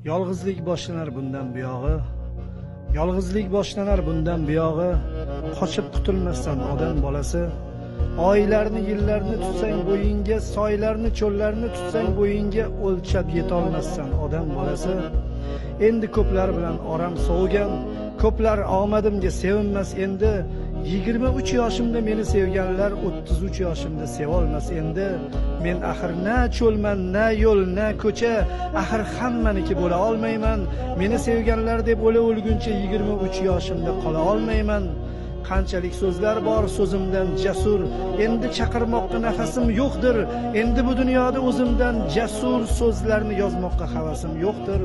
Yolg'izlik boshlanar bundan buyog'i, yolg'izlik boshlanar bundan buyog'i, qochib qutulmassan odam bolasi. Oylarni, yillarni tutsang bo'yingga, soylarni, cho'llarni tutsang bo'yingga, o'lchab yetolmassan odam bolasi. Endi ko'plar bilan oram sovigan, ko'plar omadimga sevinmas endi. 23 yoshimda meni sevganlar 33 yoshimda sevolmas endi. Men axir na cho'lman, na yo'l, na ko'cha, axir hammaniki bo'la olmayman. Meni sevganlar deb o'la o'lguncha 23 yoshimda qola olmayman. Qanchalik so'zlar bor so'zimdan jasur, endi chaqirmoqqa nafasim yo'qdir. Endi bu dunyoda o'zimdan jasur so'zlarni yozmoqqa havasim yo'qdir.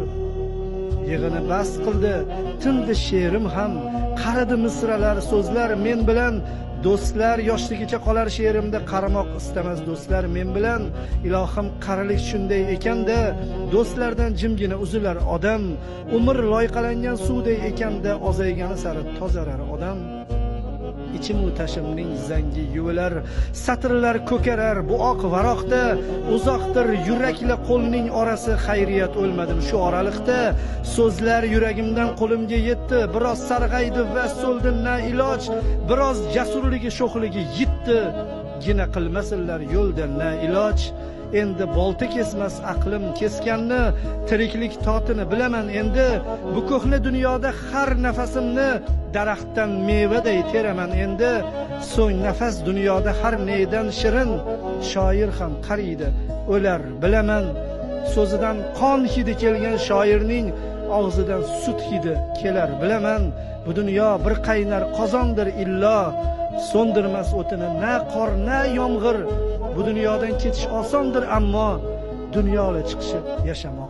Yig'ini bas qildi, tindi she'rim ham, qaridi misralar, so'zlar men bilan. Do'stlar yoshligicha qolar she'rimda, qaramoq istamas do'stlar men bilan. Ilohim, qarilik shunday ekanda, do'stlardan jimgina uzilar odam. Umr loyqalangan suvday ekanda, ozaygani sari tozarar odam. İçim tashimning zangi yuvilar, satrlar ko'karar bu oq varoqda. Uzoqdir yurakla qo'lning orasi, xayriyat o'lmadim shu oraliqda. So'zlar yuragimdan qo'limga yetdi, biroz sarg'aydi va so'ldi na iloj. Biroz jasurligi, sho'xligi yitdi, gina qilmasinlar yo'lda na iloj. Endi bolta kesmas aqlim kesganni, tiriklik totini bilaman endi. Bu ko'hna dunyoda har nafasimni daraxtdan mevaday teraman endi. So'ng nafas dunyoda har nedan shirin, shoir ham qariydi, o'lar bilaman. So'zidan qon hidi kelgan shoirning og'zidan sut hidi kelar bilaman. Bu dunyo bir qaynar qozondir illo, so'ndirmas o'tini na qor na yomg'ir. Bu dunyodan ketish osondir, ammo dunyola chiqishi yashamoq.